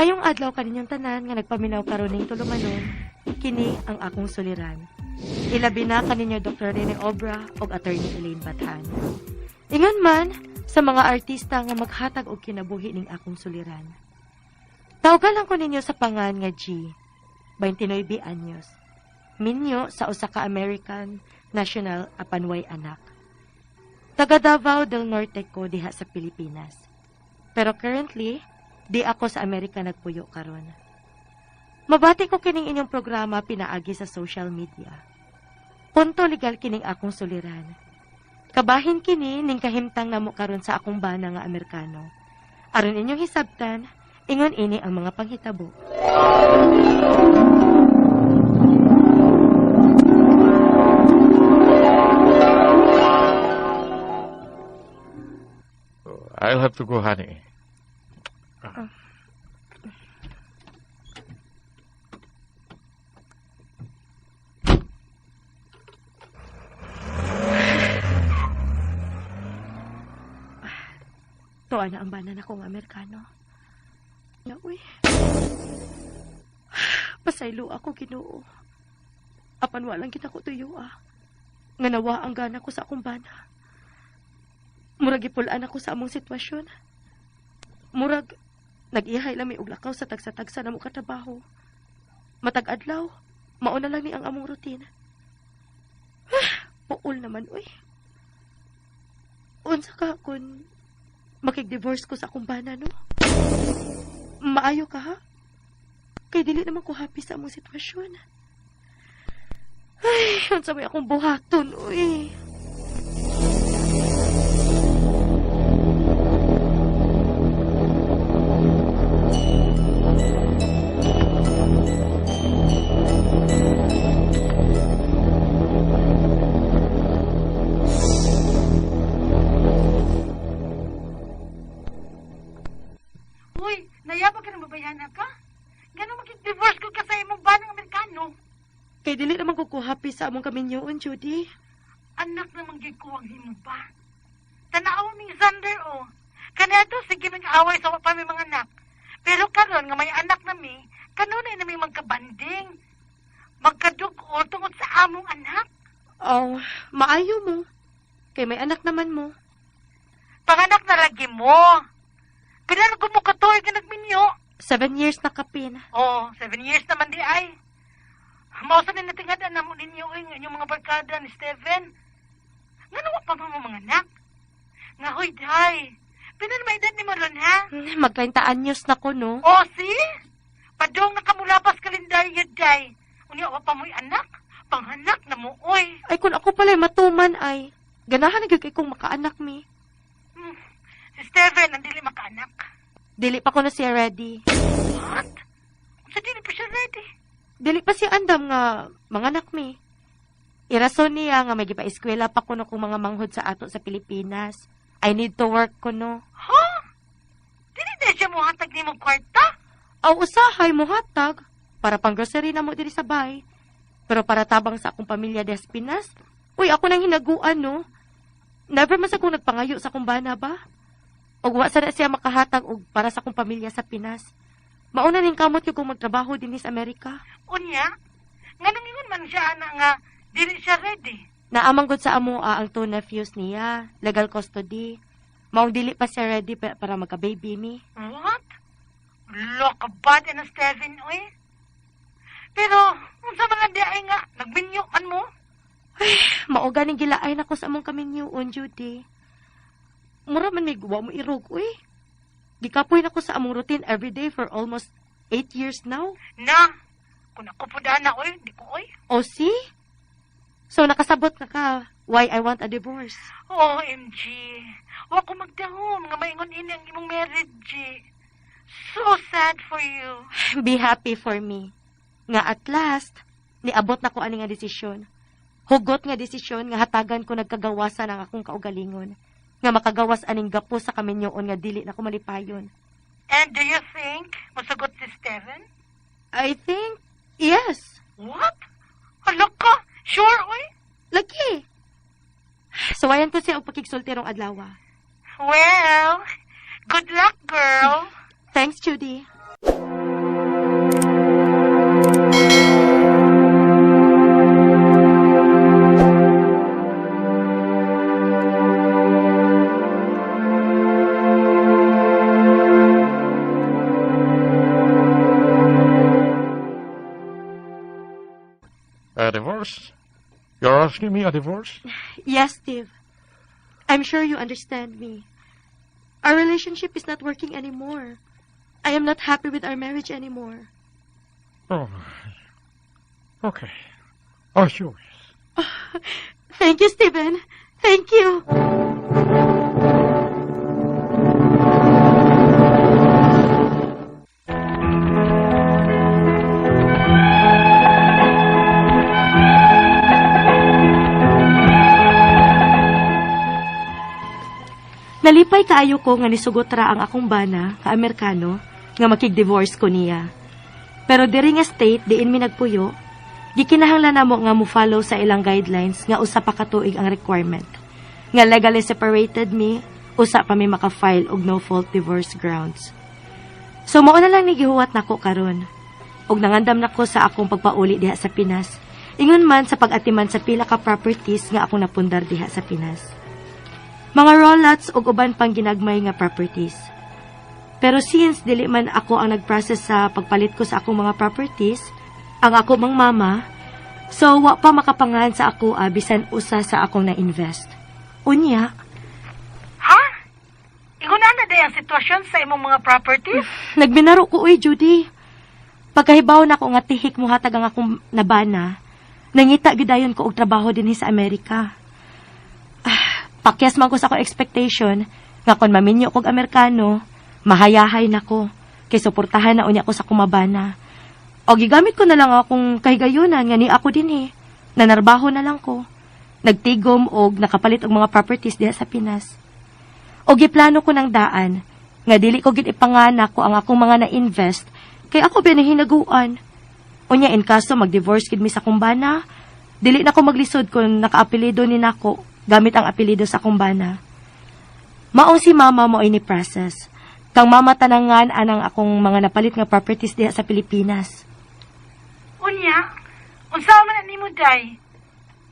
Maayong adlaw kaninyong tanan nga nagpaminaw karon ning tulumanon, kini ang akong suliran. Ilabi na kaninyo Dr. Rene Obra ug Attorney Elaine Bathan. Ingon man sa mga artista nga maghatag og kinabuhi ning akong suliran. Tawgan lang ko ninyo sa pangan nga G, 29 anyos. Minyo sa usa ka American national apan way anak. Taga Davao del Norte ko diha sa Pilipinas. Pero currently, di ako sa Amerika nagpuyo karon. Mabati ko kining inyong programa pinaagi sa social media. Punto legal kining akong suliran. Kabahin kini ning kahimtang namo karon sa akong bana nga Amerikano. Aron inyong hisabtan, ingon ini ang mga panghitabo. I'll have to go, honey. Tuwa na ang bana nako nga Amerikano. Ya, uy. Pasaylo ako, Ginoo. Apan walang kita ko tuyo, ah. Nga nawa ang gana ko sa akong bana. Murag gipulaan ako sa among sitwasyon. Murag, nag-ihay lang may og lakaw sa tagsa-tagsa na mo katrabaho. Matag adlaw, mauna lang ni ang among routine. Puol naman, uy. Unsa ka kung makig-divorce ko sa akong bana, no? Maayo ka, ha? Kay dili naman ko happy sa among sitwasyon. Ay, unsa may akong buhaton, uy. Uy, nayabag ka ng babayana ka? Gano'n makik-divorce ko ka sa imong banang Amerikano? Kay dili naman ko happy sa among kaminyoon, Judy. Anak naman gyud ko ang himo pa. Tanaw ni Xander, oh. Kaniadto sige mag-away sa wa pa may mga anak. Pero karon nga may anak na mi, kanunay na mi magkabanding. Magkadug-o tungod sa among anak. Oh, maayo mo. Kay may anak naman mo. Panganak na lagi mo. Pila na mo katuig nga nagminyo? 7 years na kapin. Oh, 7 years naman di ay. Mausa ni natingad na mo ninyo oy nga inyong mga barkada ni Steven. Ngano wa pa mo mga anak? Nga hoy day. Pila na may edad ni Maron ha? Mag-30 anyos na ko, no? Oh, see? Padong nakamulapas kalinday yaday. Unya wa pa mo'y anak? Panghanak na mo oy. Ay, kung ako pala'y matuman ay, ganahan na gyud kay kong makaanak mi. Si Steven ang dili makaanak. Dili pa ko na siya ready. What? Sa dili pa siya ready? Dili pa siya andam nga manganak mi. Irason niya nga may gipa-eskwela pa kuno kong mga manghod sa ato sa Pilipinas. I need to work kuno. Ha? Dili na siya mohatag nimo kwarta? Aw usahay mohatag para pang grocery na mo diri sa bay. Pero para tabang sa akong pamilya des Pinas, uy ako nang hinaguan no. Never man sa kong nagpangayo sa akong bana ba? Og wa sana siya makahatag og para sa akong pamilya sa Pinas. Mauna ning kamot yung kung magtrabaho dinhi sa Amerika. Unya, nga nangingon man siya ana nga dili siya ready. Naamang gud sa amo ang two nephews niya, legal custody. Maong dili pa siya ready para magka-baby mi. What? Look, bad na Steven, oy. Pero, unsa man lang di ay nga, nagminyo man mo? Ay, mao ganing gilaay nako sa among kaminyoon, Judy. Mura man may guwa mo irog, uy. Gikapoy na ko sa among routine every day for almost 8 years now. Na, kung ako po dana, uy, di ko, uy. O, see? So, nakasabot na ka why I want a divorce. OMG. Wa ko magdahom nga maingon ini ang imong marriage, G. So sad for you. Be happy for me. Nga at last, niabot na ko ani nga desisyon. Hugot nga desisyon nga hatagan ko nagkagawasan ang akong kaugalingon. Nga makagawas aning gapo sa kaminyoon nga dili na ko malipayon. And do you think masagot si Steven? I think, yes. What? Hala ka? Sure, oy? Lagi. Suwayan ko siya og pakigsulti rong adlaw. Well, good luck, girl. Thanks, Judy. A divorce? You're asking me a divorce? Yes, Steve. I'm sure you understand me. Our relationship is not working anymore. I am not happy with our marriage anymore. Oh. Okay. Oh, sure. Thank you, Steven. Thank you. Nalipay kaayo ko nga nisugot ra ang akong bana, ka Amerikano, nga makig-divorce ko niya. Pero diri nga state diin mi nagpuyo, gikinahanglan namo nga mo-follow sa ilang guidelines nga usa pa ka tuig ang requirement. Nga legally separated mi, usa pa mi maka-file og no fault divorce grounds. So mao na lang ni gihuwat nako karon. Og nangandam nako sa akong pagpauli diha sa Pinas. Ingon man sa pag-atiman sa pila ka properties nga akong napundar diha sa Pinas. Mga rollats ug uban pang ginagmay nga properties. Pero since dili man ako ang nag-process sa pagpalit ko sa akong mga properties, ang ako mang mama, so wa pa makapangan sa ako bisan usa sa akong na-invest. Unya, Ha? Ingon na day ang sitwasyon sa imong mga properties? Nagminaro ko, uy, Judy. Pagkahibaw na ko nga tihik mo hatag ang akong nabana, nangita gidayon ko og trabaho dinhi sa Amerika. Ah, pakyas man ko sa akong expectation nga kon maminyo kog Amerikano, mahayahay na ko kay suportahan na unya ko sa kumabana. O gigamit ko na lang akong kahigayunan nga ni ako dinhi. Nanarbaho na lang ko. Nagtigom og nakapalit og mga properties diha sa Pinas. O giplano ko ng daan nga dili ko gid ipangana ko ang akong mga na-invest kay ako ba nahinaguan. Unya in kaso mag-divorce gid mi sa kumbana, dili na ko maglisod kung nakaapelido ni nako gamit ang apelyido sa kumbana. Maong si mama mo ini process. Kang mama tanangan anang akong mga napalit nga properties diha sa Pilipinas. Unya, unsa man na nimo day?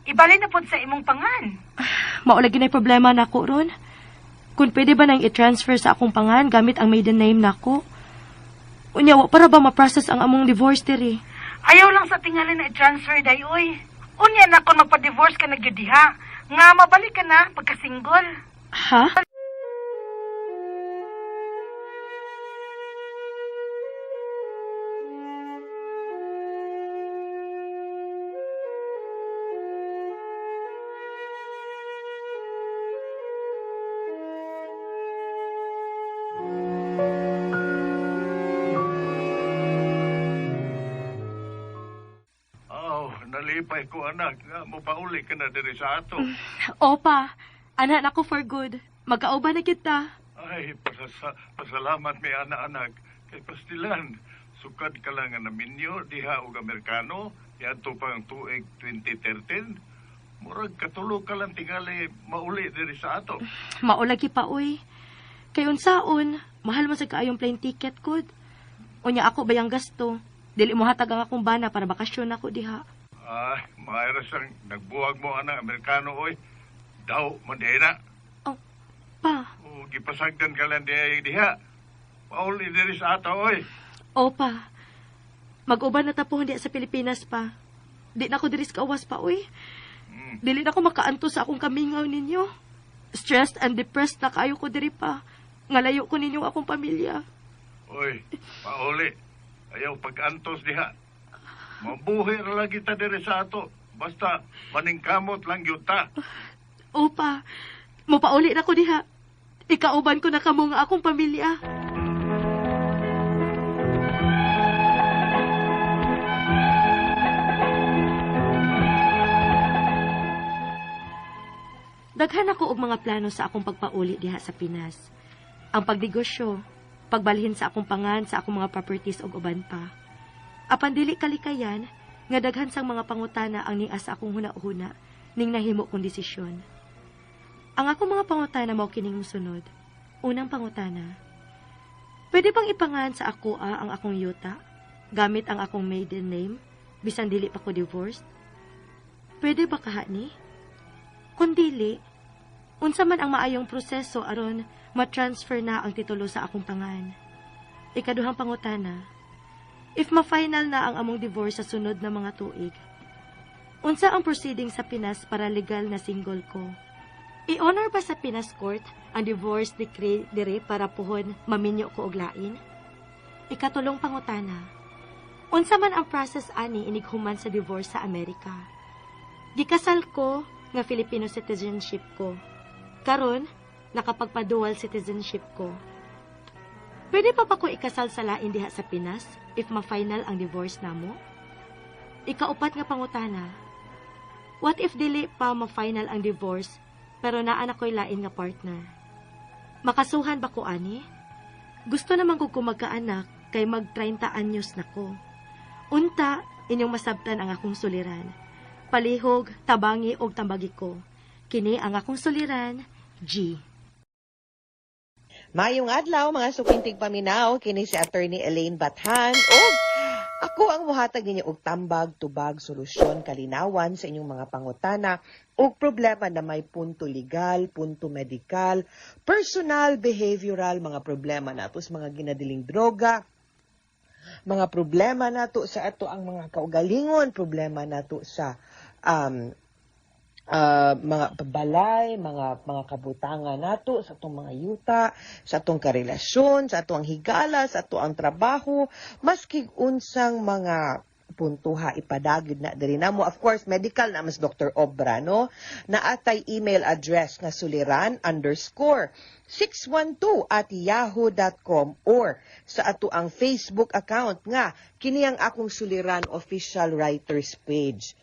Ibali na pod sa imong pangan. Mao lagi na problema nako ron. Kung pwede ba nang i-transfer sa akong pangan gamit ang maiden name nako? Unya, wa para ba ma-process ang among divorce diri? Ayaw lang sa tingali na i-transfer day oy. Unya na kon magpa-divorce ka na gyud diha, nga mabalik ka na pagka-single. Ha? Oh, nalipay ko anak nga mopauli ka na diri sa ato. Opa, anak nako for good. Magkauban na kita. Ay, pasalamat mi ana anak kay pastilan. Sukad ka lang nga naminyo diha og Amerikano niadto pa ang tuig 2013. Murag katulo ka lang tingali mauli diri sa ato. Maulagi pa, uy. Kay unsaon, mahal man sa kaayong plane ticket kod. Unya ako bayang gasto. Dili mo hatag ang akong bana para bakasyon ako diha. Ay, maayo sang nagbuwag mo ana Amerikano oy. Daw man diay na. Oh, pa. O gipasagdan ka lang dihay diha. Pauli diri sa ato oy. Opa. Mag-uban na tapo diha sa Pilipinas pa. Di na ko diri sa kawas pa, uy. Dili na ko makaanto sa akong kamingaw ninyo. Stressed and depressed na kaayo ko diri pa. Ngalayo ko ninyo akong pamilya. Oy, pauli. Ayaw pag-antos diha. Mabuhi ra lagi ta diri sa ato. Basta maningkamot lang gyud ta. Opa, mopauli na ko diha. Ikauban ko na kamo nga akong pamilya. Daghan ako og mga plano sa akong pagpauli diha sa Pinas. Ang pagnegosyo, pagbalhin sa akong pangan sa akong mga properties ug uban pa. Apan dili kalikayan nga daghan sang mga pangutana ang nia sa akong huna-huna ning nahimo kong desisyon. Ang akong mga pangutana mao kining mosunod. Unang pangutana. Pwede bang ipangan sa ako ang akong yuta gamit ang akong maiden name bisan dili pa ko divorced? Pwede ba kaha ni? Kung dili, unsa man ang maayong proseso aron ma-transfer na ang titulo sa akong pangan? Ikaduhang pangutana. If ma-final na ang among divorce sa sunod na mga tuig, Unsa ang proceeding sa Pinas para legal na single ko? I-honor ba sa Pinas court ang divorce decree dire para puhon maminyo ko og lain? Ikatulong pangutana. Unsa man ang process ani inig human sa divorce sa Amerika? Gikasal ko nga Filipino citizenship ko. Karon, nakapagpa-dual citizenship ko. Pwede pa ba ko ikasal sa lain diha sa Pinas if ma-final ang divorce namo? Ikaupat nga pangutana. What if dili pa ma-final ang divorce pero naa na ko'y lain nga partner? Makasuhan ba ko ani? Gusto naman ko magkaanak kay mag 30 anyos na ko. Unta, inyong masabtan ang akong suliran. Palihog, tabangi og tambagi ko. Kini ang akong suliran, G. Mayong adlaw, mga suking tigpaminaw, kini si Attorney Elaine Bathan ug ako ang muhatag ninyo og tambag, tubag, solusyon, kalinawan sa inyong mga pangutana ug problema na may punto legal, punto medikal, personal, behavioral, mga problema nato sa mga ginadiling droga, mga problema nato sa ato ang mga kaugalingon, problema nato sa mga balay, mga kabutangan nato sa atong mga yuta, sa atong karelasyon, sa atong higala, sa ato ang trabaho, maski unsang mga puntuha ipadagid na diri namo. Of course, medical na mas Dr. Obra, no? Naatay email address nga suliran_612@yahoo.com or sa ato ang Facebook account nga kini ang Akong Suliran Official Writers page.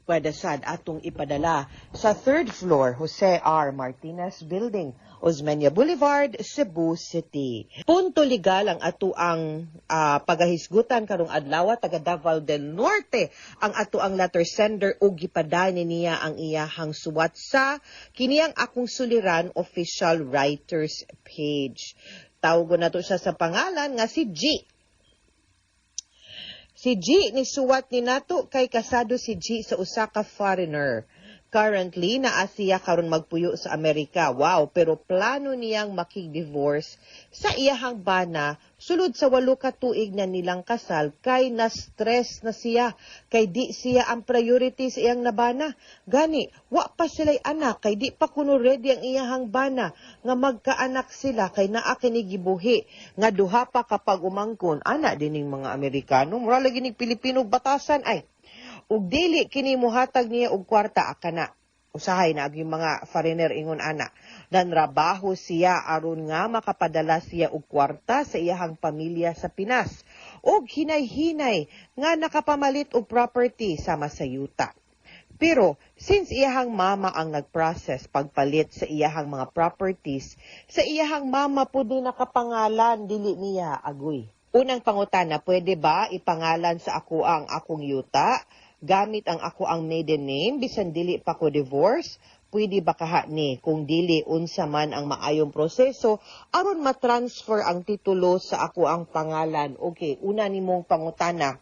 Pwede sad atong ipadala sa third floor, Jose R. Martinez Building, Osmeña Boulevard, Cebu City. Punto legal ang ato ang pagahisgutan karong adlaw. Taga Davao del Norte ang ato ang letter sender ug gipadani niya ang iyahang suwat sa kini ang Akong Suliran Official Writers page. Tawgon nato siya sa pangalan nga si G. Si G ni suwat ni nato kay kasado si G sa usa ka foreigner. Currently, naa siya karon magpuyo sa Amerika. Wow, pero plano niyang makig-divorce sa iyahang bana sulod sa 8 ka tuig na nilang kasal kay na-stress na siya kay di siya ang priority sa iyang nabana. Gani, wa pa sila'y anak kay di pa kuno ready ang iyahang bana nga magkaanak sila kay naa kini gibuhi nga duha pa kapag umangkon. Ana dining mga Amerikano, mura lagi ning Pilipino batasan ay. Ug dili kini muhatag niya og kwarta akana. Usahay na yung mga foreigner ingon ana. Nanrabaho siya aron nga makapadala siya og kwarta sa iyahang pamilya sa Pinas. Og hinay-hinay nga nakapamalit og property sama sa yuta. Pero since iyahang mama ang nag-process pagpalit sa iyahang mga properties, sa iyahang mama po din nakapangalan, dili niya agoy. Unang pangutana, pwede ba ipangalan sa ako ang akong yuta gamit ang ako ang maiden name bisan dili pa ko divorce? Pwede ba kaha ni? Kung dili, unsa man ang maayong proseso aron ma-transfer ang titulo sa ako ang pangalan? Okay, una nimong pangutana.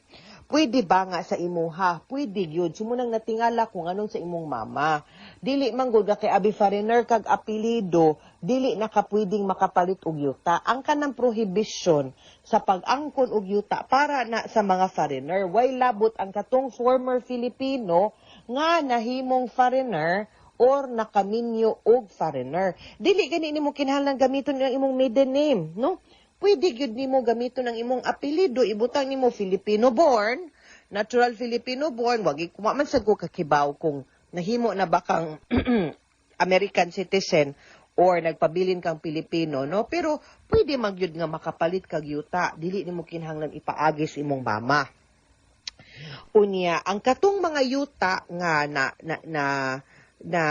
Pwede ba nga sa imuha? Pwede gyud. Sumunang natingala kung anong sa imong mama. Dili man gud kay abi foreigner kag apelyido, dili na ka pwedeng makapalit og yuta. Ang kanang prohibition sa pag-angkon og yuta para na sa mga foreigner. Way labot ang katong former Filipino nga nahimong foreigner or nakaminyo og foreigner. Dili gani nimo kinahanglan gamiton ang imong maiden name, no? Pwede gyud nimo gamiton ang imong apelyido, ibutang nimo Filipino born, natural Filipino born, wag kuma man sad ko kakibaw kung nahimo na ba kang American citizen or nagpabilin kang Pilipino, no? Pero pwede man gyud nga makapalit kag yuta, dili nimo kinahanglan ipaagi sa imong mama. Unya, ang katong mga yuta nga na na na, na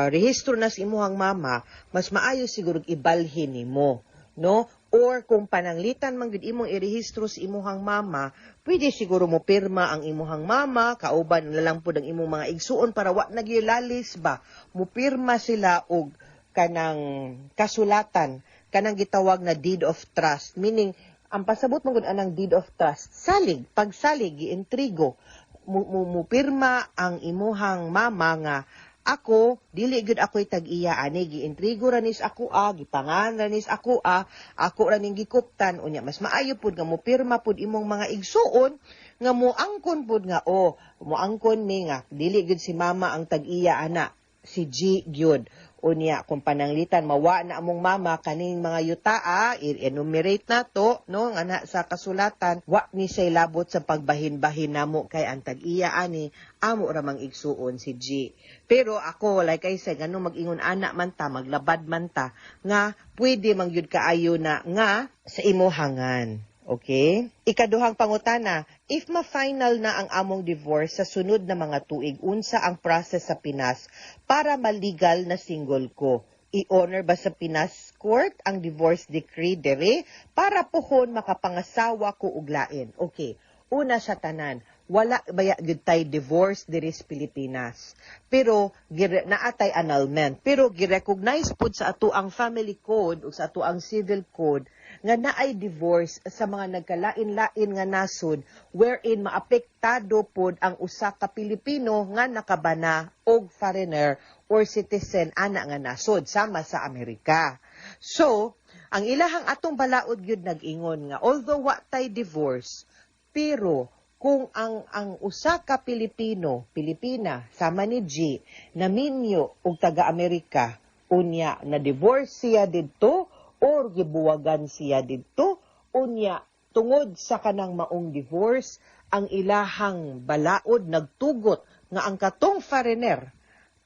rehistro na sa imuhang mama, mas maayo siguro ibalhin nimo, no? Or kung pananglitan man gud imong irehistro sa imuhang mama, pwede siguro mo pirma ang imuhang mama, kauban na lang pud ang imong mga igsuon para wa nagylalis ba. Mo pirma sila og kanang kasulatan, kanang gitawag na deed of trust, meaning ang pasabot mo gud anang deed of trust, salig, pagsalig, giintrigo, mo pirma ang imuhang mama nga Ako, dili gyud ako'y tag-iya ani, giintrigo ra nis ako a, gipangan ra nis ako a, ako ra ning gikuptan. Unya mas maayo pud nga mopirma pud imong mga igsuon nga moangkon pud nga, oh, moangkon mi nga dili gyud si mama ang tag-iya ana, si G gyud. Unya kung pananglitan mawa na among mama, kaning mga yutaa, i-enumerate na to, no, nga na sa kasulatan, wa ni say labot sa pagbahin-bahin namo kay ang tag-iya ani amo ra mang igsuon si G. Pero ako, like I said, ngano mag-ingon ana man ta, maglabad man ta nga pwede man gyud kaayo na nga sa imuhangan. Okay? Ikaduhang pangutana, if ma-final na ang among divorce sa sunod na mga tuig, unsa ang process sa Pinas para maligal na single ko? I-honor ba sa Pinas court ang divorce decree dere para pohon makapangasawa ko og lain? Okay. Una sa tanan, wala baya gyud tay divorce diri sa Pilipinas. Pero naatay annulment. Pero gi-recognize pud sa ato ang family code ug sa ato ang civil code nga naay divorce sa mga nagkalain-lain nga nasod wherein maapektado pod ang usa ka Pilipino nga nakabana og foreigner or citizen ana nga nasod sama sa Amerika. So, ang ilahang atong balaod gyud nag-ingon nga although wa tay divorce, pero kung ang usa ka Pilipino, Pilipina sama ni G, naminyo og taga Amerika, unya na divorce siya didto or gibuwagan siya didto, unya tungod sa kanang maong divorce, ang ilahang balaod nagtugot nga ang katong foreigner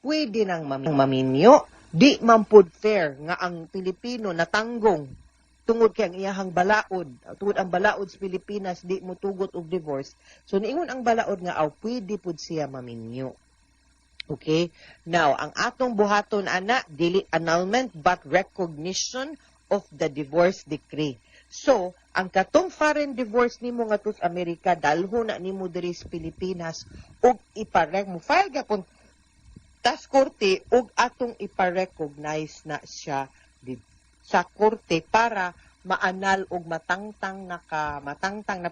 pwede nang maminyo, di man pud fair nga ang Pilipino natanggong tungod kay ang iyahang balaod, tungod ang balaod sa Pilipinas di mo tugot og divorce. So niingon ang balaod nga aw pwede pud siya maminyo. Okay? Now, ang atong buhaton ana dili annulment but recognition of the divorce decree. So, ang katong foreign divorce nimo nga sa Amerika, dalho na nimo diri sa Pilipinas ug iparek mo file gapon tas korte ug atong ipa-recognize na siya sa korte para ma-annul og matangtang na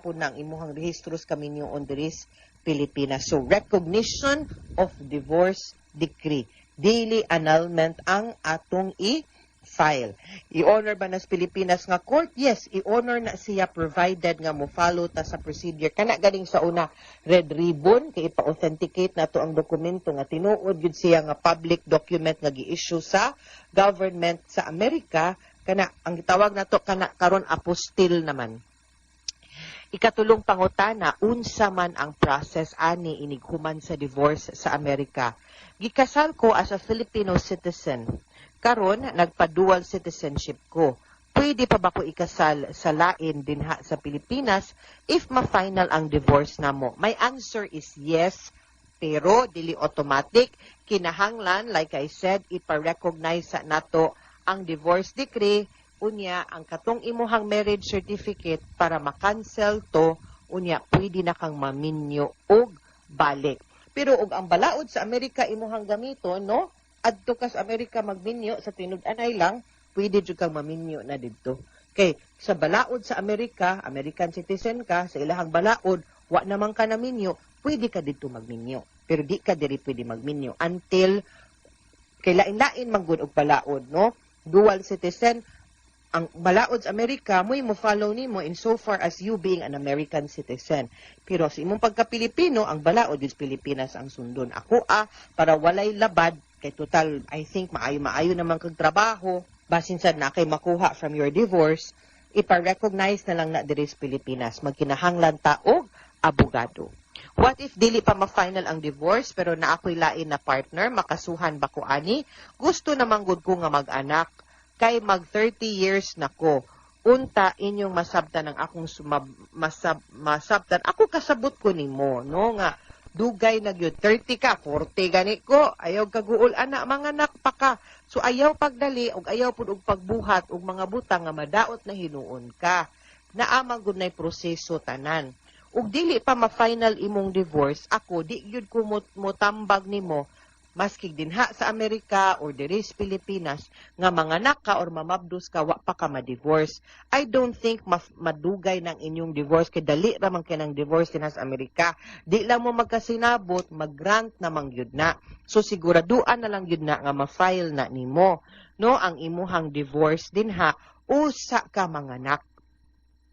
pud na ang imuhang rehistro sa kaminyoon diri sa Pilipinas. So recognition of divorce decree. Dili annulment ang atong i-file. I-honor ba na sa Pilipinas nga court? Yes, i-honor na siya provided nga mo follow ta sa procedure. Kana ganing sa una, red ribbon kay ipa-authenticate na to ang dokumento nga tinuod gyud siya nga public document nga gi-issue sa government sa Amerika. Kana ang gitawag nato kana karon apostille naman. Ikatulong pangutana, unsa man ang process ani inighuman sa divorce sa Amerika? Gikasal ko as a Filipino citizen. Karon nagpa-dual citizenship ko. Pwede pa ba ko ikasal sa lain dinha sa Pilipinas if ma-final ang divorce namo? My answer is yes, pero dili automatic. Kinahanglan, like I said, ipa-recognize sa nato ang divorce decree, unya ang katong imuhang marriage certificate para ma-cancel to, unya pwede na kang maminyo og balik. Pero og ang balaod sa Amerika imuhang gamiton, no? Adto ka sa Amerika magminyo sa tinud-anay lang, pwede jud kang maminyo na didto. Kay sa balaod sa Amerika, American citizen ka, sa ilahang balaod, wa naman ka naminyo, pwede ka didto magminyo. Pero di ka diri pwede magminyo until kay lain-lain man gud og balaod, no? Dual citizen, ang balaod sa Amerika mo'y mo follow nimo in so far as you being an American citizen. Pero sa imong pagka-Pilipino, ang balaod is Pilipinas ang sundon. Ako para walay labad, kay total, I think maayo-maayo naman kag trabaho, basin sad na kay makuha from your divorce, ipa-recognize na lang na diri sa Pilipinas. Magkinahanglan ta og abogado. What if dili pa ma-final ang divorce pero na ako'y lain na partner, makasuhan ba ko ani? Gusto naman gud ko nga mag-anak kay mag 30 years na ko. Unta inyong masabtan ang akong masabtan. Ako kasabot ko nimo, no, nga dugay na gyud, 30 ka, 40 gani ko, ayaw kaguol ana, mga anak pa ka. So ayaw pagdali ug ayaw pud og pagbuhat og mga butang nga madaot na hinuon ka. Naa man gud nay proseso tanan. Ug dili pa ma-final imong divorce, ako di gyud ko motambag nimo. Maski dinha sa Amerika or diri sa Pilipinas nga manganak ka or mamabdos ka, wa pa ka ma-divorce. I don't think madugay ng inyong divorce kay dali ra man kay ng divorce dinha sa Amerika. Di lang mo magkasinabot, mag-grant na man gyud na. So siguraduan na lang gyud na nga ma-file na nimo, no, ang imuhang divorce dinha usa ka manganak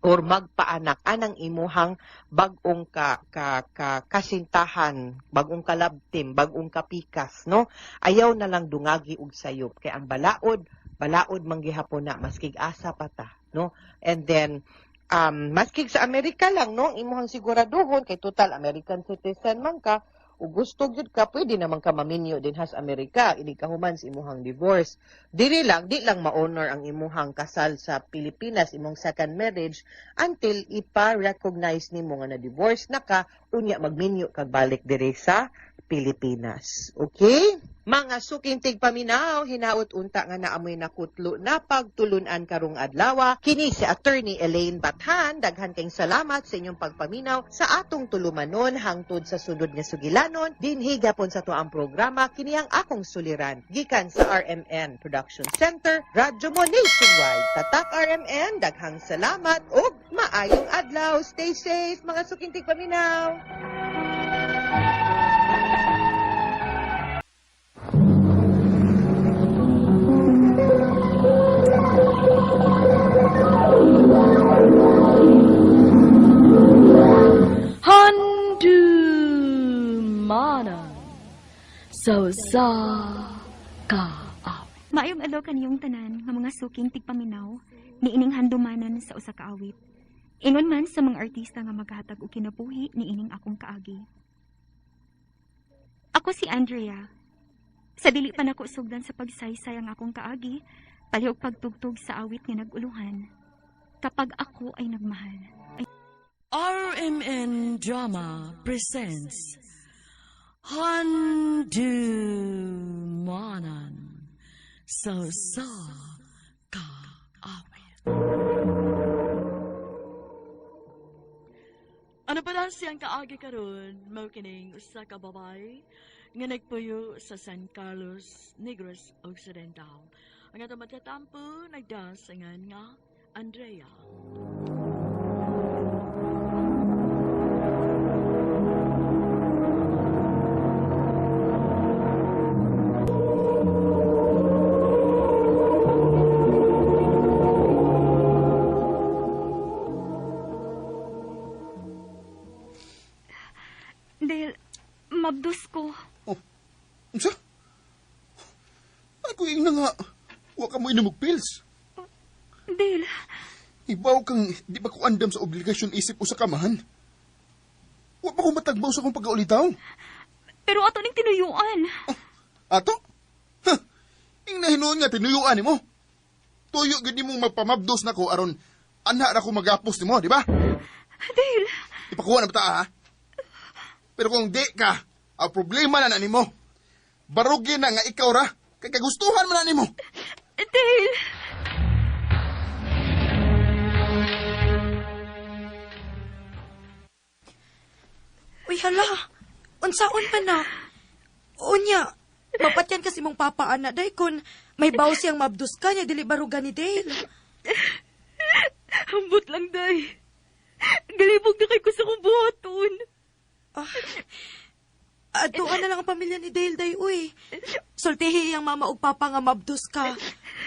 or magpaanak anang imuhang bag-ong ka, ka, ka kasintahan, bag-ong kalabtim, bag-ong kapikas, no? Ayaw na lang dungagi og sayop kay ang balaod, balaod man gihapon na maskig asa pa ta, no? And then maskig sa Amerika lang, no, ang imuhang siguraduhon kay total American citizen man ka, ug gusto gyud ka, pwede naman ka maminyo din has Amerika, ini ka human sa imuhang divorce. Diri lang, di lang ma-honor ang imuhang kasal sa Pilipinas, imong second marriage, until ipa-recognize nimo nga na-divorce na ka, unya magminyo kag balik diri sa Pilipinas. Okay? Mga suking tigpaminaw, hinaot unta nga naamoy nakutlo na pagtulunan karong adlaw. Kini si Attorney Elaine Bathan. Daghan kayong salamat sa inyong pagpaminaw sa atong tulumanon hangtod sa sunod nga sugilanon. Dinhi gapon sa tuang programa, kini ang akong suliran. Gikan sa RMN Production Center, Radyo Mo Nationwide. Tatak RMN, daghang salamat ug maayong adlaw. Stay safe mga suking tigpaminaw. Handumanan sa usa ka awit. Maayong adlaw kaniyong tanan nga mga suking tigpaminaw niining handumanan sa usa ka awit. Ingon man sa mga artista nga maghatag og kinabuhi niining akong kaagi. Ako si Andrea. Sa dili pa nako sugdan sa pagsaysay ang akong kaagi, palihog pagtugtog sa awit nga nag-uluhan. Kapag ako ay nagmahal. RMN Drama presents Handumanan sa usa ka awit. Ano pa na siyang kaagi karon, mao kining usa ka babae nga nagpuyo sa San Carlos, Negros Occidental. Ang atong matatampo nagdasangan nga Andrea. Dahil, mabdos ko. Oh, unsa? Ay, ko na nga. Wa ka mo inom og pills. Dale. Ibaw kang di ba ko andam sa obligasyon isip usa ka man. Wa pa ko matagbaw sa akong pagkaulitaw. Pero ato ning tinuyuan. Oh, ato? Ha, ing nahinuon nga tinuyuan nimo. Tuyo gyud nimo magpamabdos nako aron anha ra ko magapos nimo, di ba? Dale. Ipakuha na bata ha. Pero kung di ka, ang problema na na nimo. Barugin na nga ikaw ra, kay kagustuhan man na nimo. Dale. Uy, hala. Unsaon pa na? Unya, mapatyan kasi mong papa, ana, day kun may baw siyang mabdos ka niya, dili barugan ni Dale. Ambot lang, day. Galibog na kay ko sa kong buhaton. Ah, atuan na lang ang pamilya ni Dale, day, uy. Sultihi ang mama ug papa nga mabdos ka.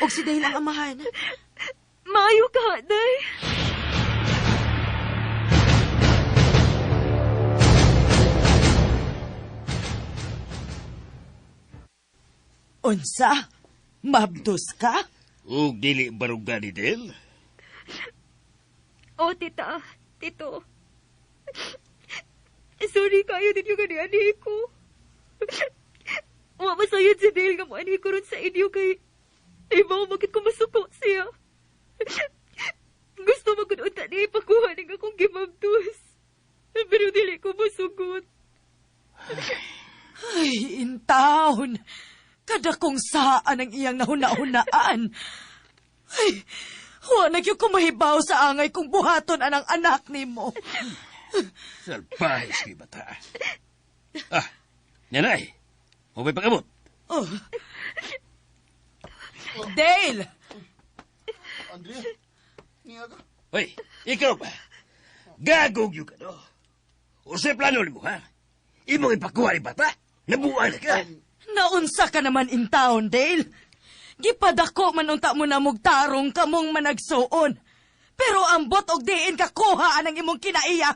Og si Dale ang amahan. Maayo ka, day. Unsa? Mabdos ka? Ug dili baruga ni Del? Oh, tita. Tito. Sorry kayo din yung ani ko. Wa masayod si Dale nga moani ko ron sa inyo kay iba bakit ko masuko siya. Gusto magununta niya ipakuha ning akong gimabdos. Pero dili ko masugot. Ay, intawon. Kada kung saan ang iyang nahuna-hunaan. Ay, wa na gyud ko mahibaw sa angay kung buhaton anang anak nimo. Salbahe si bata. Ah, nanay. O may pagabot. Oh. Dale! Andrea, niya ka. Hoy, ikaw ba? Gagog yun ka, no? O sa plano nimo, ha? Imong ipakuha ni bata? Nabuhay na ka. Naunsa ka naman in town, Dale. Gipadako man unta mo na mugtarong kamong managsuon. Pero ambot og diin ka kuha anang imong kinaiya.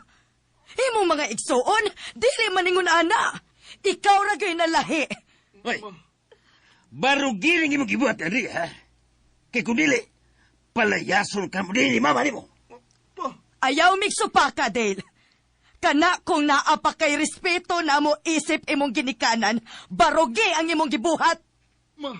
Imong mga igsuon, dili maningon ana. Ikaw ra gyud nalahi. Hoy, barugiling imong gibuhat, Andrea, ha? Kay kung dili, palayason ka mo din ni mama nimo. Ayaw migsupaka, Dale. Kana kung naa pa kay respeto na mo isip imong ginikanan, barugi ang imong gibuhat. Ma.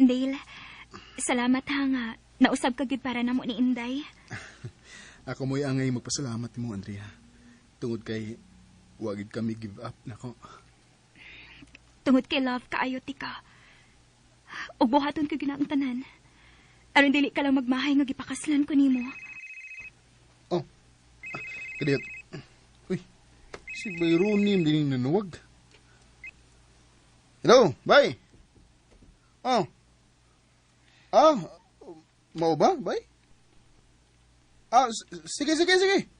Dale, salamat ha nga. Nausab ka gyud para namo ni Inday. Ako mo'y angay magpasalamat mo, Andrea. Tungod kay wagid kami give up nako. Tungod kay love kaayo ti ka. Ug buhaton ko gyud ang tanan. Aron dili ka lang magmahay nga gipakaslan ko nimo. Oh. Kadiyot. Uy, si Byronim din nanuwag. Hello, bye. Oh. Ah, mao ba, bye? Ah, sige, sige, sige.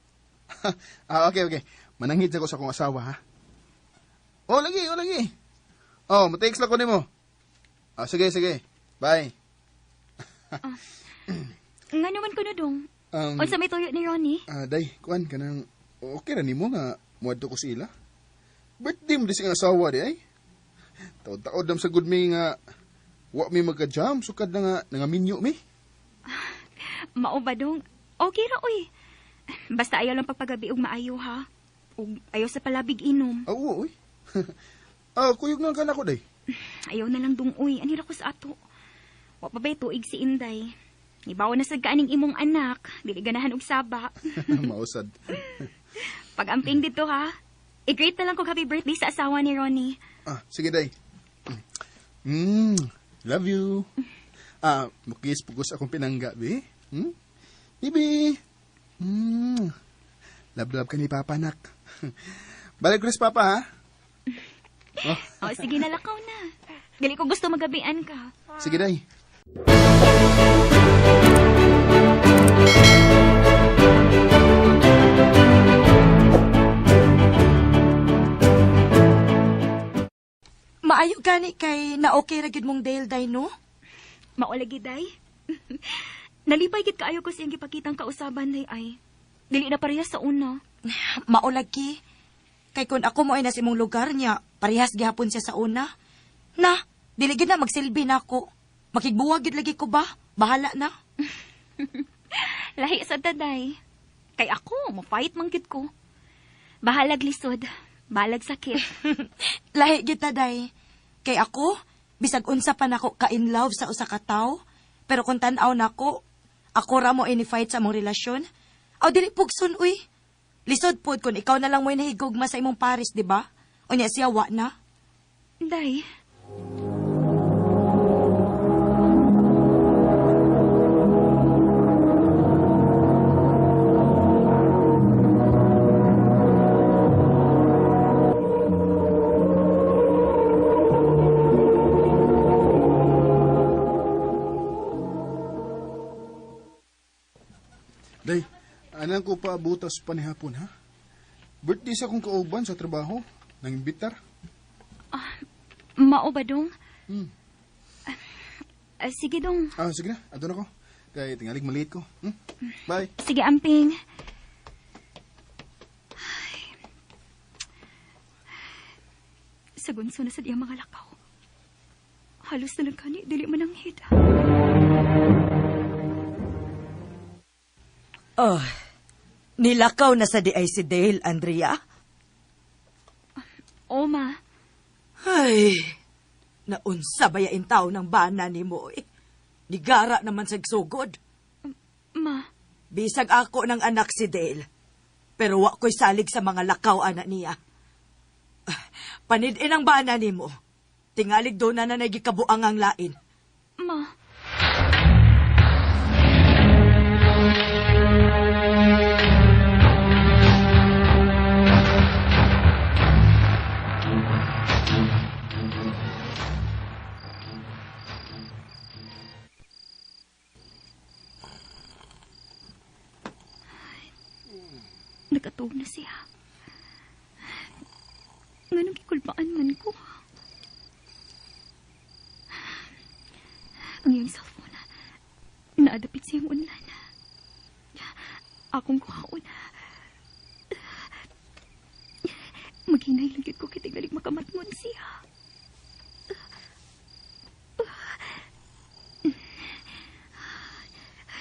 Ah, okay, okay. Mananghid sa ko sa akong asawa, ha? Oh, lagi, oh, lagi. Oh, matext lang ko nimo. Ah, sige, sige. Bye. Nga naman ko na dong. Unsa may tuyo ni Ronnie? Ah, day, kuan kanang okay ra nimo nga muadto ko sa ila. Birthday mo di sa asawa di ay. Taod-taod dam sa good mi nga wa mi magka-jam sukad na nga nangaminyo mi. Mao ba dong? Okay ra oy. Basta ayaw lang pagpagabi og maayo ha. Ug ayaw sa palabig inom. Ah, oo, oy. Ah, kuyog na ka nako day. Ayaw na lang dong uy. Ani ra ko sa ato. Wa pa bay tuig si Inday. Ibaw na sad kaaning imong anak, dili ganahan og saba. Mausad. Pag-amping dito ha. I-greet na lang kog happy birthday sa asawa ni Ronnie. Ah, sige day. Love you. Ah, mukis pugos akong pinangga, be. Hmm? Bibi. Love love ka ni Papa, nak. Balik ko sa Papa, ha? Oh. Oh, sige na, lakaw na. Dili ko gusto magabian ka. Sige, day. Maayo gani kay na okay ra gyud mong Dale day no? Maulagi day. Nalipay gid kaayo ko siyang gipakitang kausaban day ay. Dili na parehas sa una. Maulagi. Kay kun ako mo ay nasa imong lugar niya, parehas gihapon siya sa una. Na, dili gid na magsilbi na ako. Makigbuwag gid lagi ko ba? Bahala na. Lahi sa daday. Kay ako, mo-fight man gid ko. Bahalag lisod, bahalag sakit. Lahi gid ta day. Kay ako, bisag unsa pa nako ka in love sa usa ka tawo, pero kung tan-aw nako, ako ra mo ini-fight sa among relasyon. Aw dili pugson uy. Lisod pod kun ikaw na lang mo nahigugma sa imong pares, di ba? Unya siya wa na. Day. Day, anang ko pa butas panihapon, ha? Birthday sa akong kauban sa trabaho, nang imbitar. Mao ba dong? Sige dong. Ah, sige na, adto na ko. Kay tingalig maliit ko. Bye. Sige, amping. Ay. Sagunso na sa diyang mga lakaw. Halos na lang kani, dili man ang hita. Oh, nilakaw na sa di ay si Dale, Andrea. O, ma. Ay, Naunsa ba yain tao ng bana ni mo eh? Nigara naman sa sugod. Ma. Bisag ako ng anak si Dale. Pero wa ko'y salig sa mga lakaw anak niya. Panidin ang bana ni mo. Tingalig doon na nagikabuang ang lain. Ma. Nakatuog na siya. Nganong gikulbaan man ko? Ang iyang cellphone, naadapit siyang unlan. Akong kuhaon. Maghinay lang gyud ko kay tingalig makamatngon siya.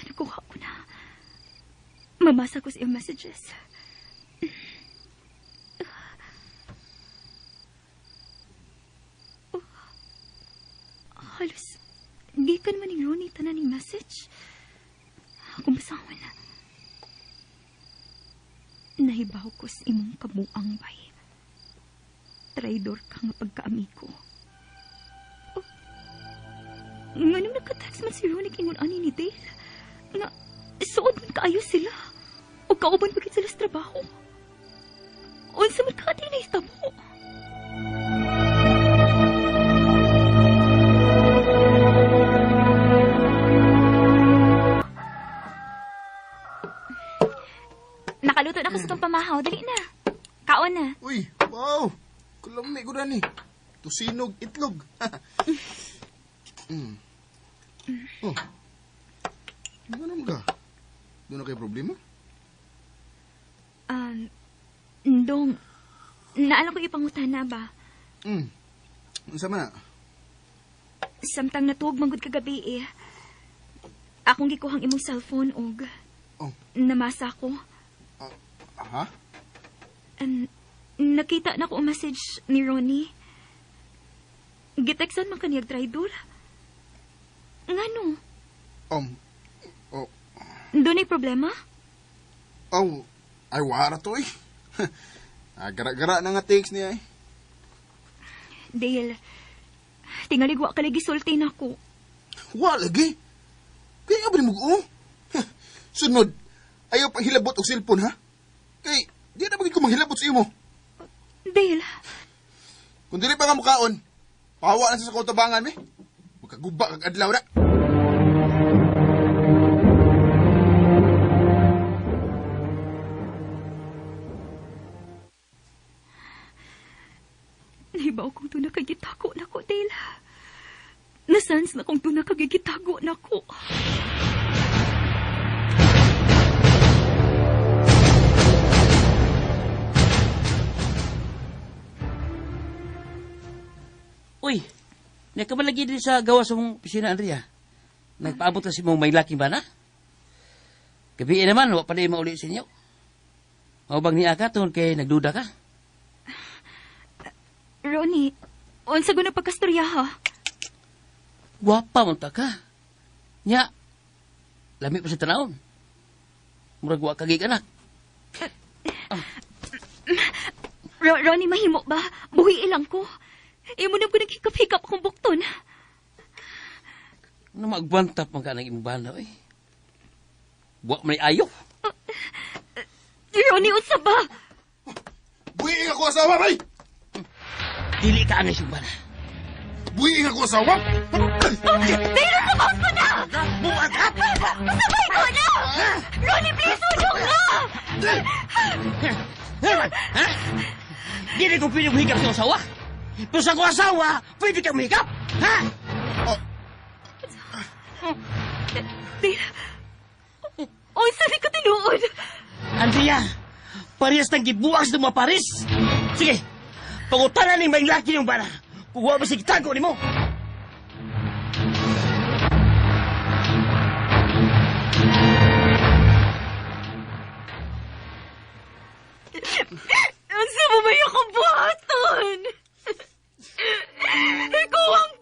Nakuha ko na. Mamasa ko sa iyang messages. Halos, gikan man ni Ronnie tanan ning message. Akong basahon. Nahibaw ko sa imong kabuang bay. Traidor ka nga pagkaamigo. Oh, nganong nagka-text man si Ronnie kingon ani ni Dale? Nga, suod man kaayo sila. O kauban pa gid sila sa trabaho. Unsa man ka di nahitabo? Nakaluto na ko sa itong pamahaw. Dali na. Kaon na. Uy, wow. Kulami ko na ni. Tusinog itlog. Oh. Ano naman ka? Doon na kayo problema? Ndong, naala ko ipangutan na ba? Unsa man na? Samtang natuog manggod kagabi eh. Akong gikuhang imong cellphone og namasa ko. Ha? Nakita na ko ang message ni Ronnie. Giteksan man kaniyag traidor. Ngano? Oh. Doon ay problema? Oh, ay wara to eh. Gara-gara na nga text niya eh. Dale, tingalig wa ka lagi sulti na ko. Wa lagi? Kaya nga ba ni mag-o? Sunod, ayaw pang hilabot og cellphone ha? Kay, di na bagay ko manghilabot sa imo. Dale. Kung dili pa nga mukaon, pahawa na sa kutabangan mi. Magkaguba kag adlaw na. Nahibaw kong doon nakagitago na ko, Dale. Nasans na kong doon nakagigitago na ko. Uy, nakamalagi din sa gawa sa mong opisina, Andrea. Nagpaabot kasi mong may laking ba na? Gabi naman, wa pa na mauli sa inyo. Mao bang niya ka tungkol kay nagduda ka? Ronnie, unsa guna pagkastorya ha? Gwapa man ta ka. Nya, lami pa sa tanawon. Murag wa kagig anak. Ronnie, mahimo ba? Buhi ilang ko. Imo na ko naghikap-hikap akong bukton. Ano maagwantap man ka ng imong bana, eh? Buwak man ayo. Ronnie, unsa ba? Buhiing ako asawa, bay! Dili ka angay siyong bana. Buhiing ako asawa? Taylor, lumaos ko na! Buwak ka! Pasabay ko na! Ronnie, please, tulong na! Ha? Dili ko pwede mahikap sa asawa. Pero sa akong asawa, pwede kang mahikap. Ha? Taylor, oh, sabi ko tinuod. Andrea, parehas ng gibuang sa mga Paris. Sige, pangutanan ni may laki yung bana. Kung wa ba sige tago ni mo. Ang sa ba may akong buhaton? Ikaw ang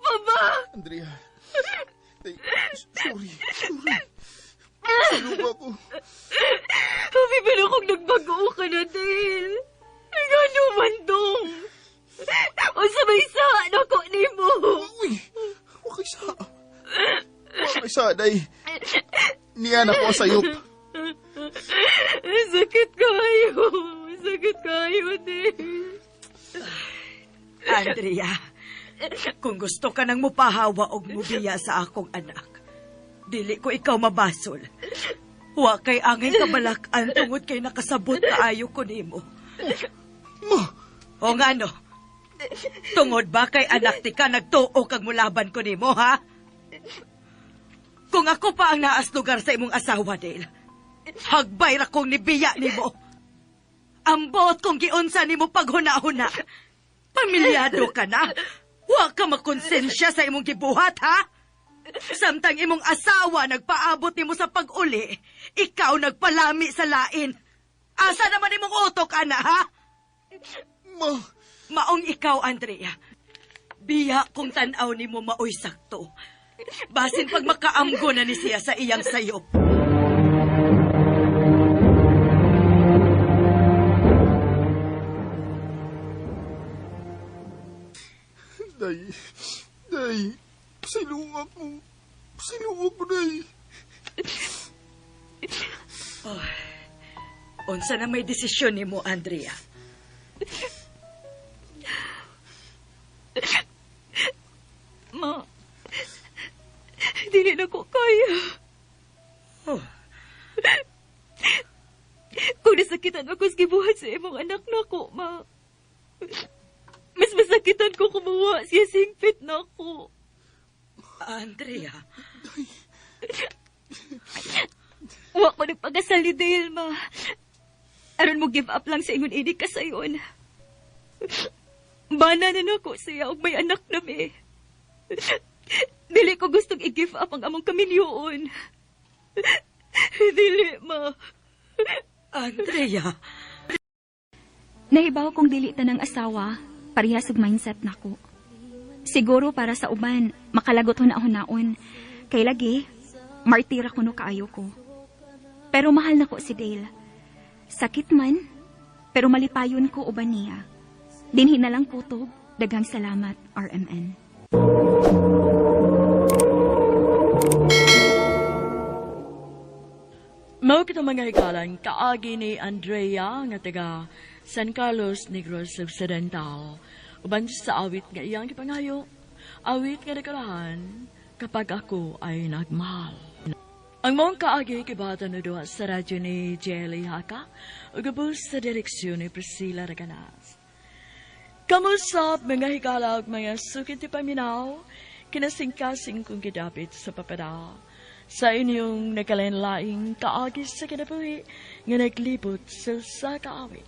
sa, day. Niya na ko sayop. Sakit kayo. Sakit kayo, Dale. Andrea, kung gusto ka nang mupahawa og mubiya sa akong anak, dili ko ikaw mabasol. Wa kay angay kabalak-an tungod kay nakasabot kaayo ko nimo. Ma! O nga no, tungod ba kay anak ti ka nagtuo kag mulaban ko nimo, ha? Kung ako pa ang naas lugar sa imong asawa, Dale, hagbay ra kong nibiya nimo. Ambot kong giunsa nimo paghuna-huna. Pamilyado ka na. Wa ka makonsensya sa imong gibuhat, ha? Samtang imong asawa nagpaabot nimo sa pag-uli, ikaw nagpalami sa lain. Asa naman imong utok, ana, ha? Ma! Maong ikaw, Andrea. Biya kung tan-aw nimo maoy sakto. Basin pag makaamgo na ni siya sa iyang sayop. Day, day, siluwag mo. Siluwag mo, day. Oh, unsa na may desisyon nimo, Andrea? Ma, dili na ko kaya. Oh. Kung nasakitan ako sa gibuhat sa imong anak nako, ma. Mas masakitan ko kumuha siya singpit nako. Andrea. Wa ko nagpagasal ni Dale, ma. Aron mo give up lang sa ingon ini kasayon. Bana na nako siya og may anak na mi. Dili ko gustong i-give up ang among kaminyoon. Dili, ma. Andrea. Nahibaw kong dili ta ng asawa, parehas og mindset nako. Siguro para sa uban, makalagot huna-hunaon. Kay lagi, martira kuno kaayo ko. Pero mahal nako si Dale. Sakit man, pero malipayon ko uban niya. Dinhi na lang kutob. Daghang salamat, RMN. Mao kita mga higalan, kaagi ni Andrea nga taga San Carlos Negros Occidental. Uban sa awit nga iyang gipangayo, awit nga nakarahan kapag ako ay nagmahal. Ang mong kaagi kibata na duha sa radyo ni Jelly Haka ug ubos sa direksyon ni Priscilla Raganas. Kamusap mga higala ug mga sukit ti paminaw, kinasingkasing kong gidapit sa papada. Sa inyong nagkalain-laing kaagi sa kinabuhi nga naglibot sa usa ka awit.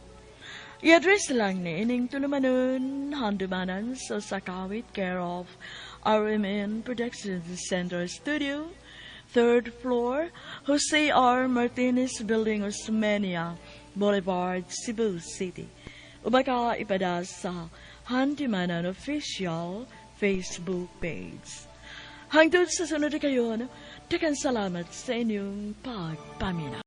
I-address lang ni ining tulumanon, handumanan sa usa ka awit, care of RMN Productions Center Studio, 3rd floor, Jose R. Martinez Building, Osmeña Boulevard, Cebu City. Ubaka ipada sa Handumanan Official Facebook page. Hangtod sa sunod kayon, daghang salamat sa inyong pagpaminaw.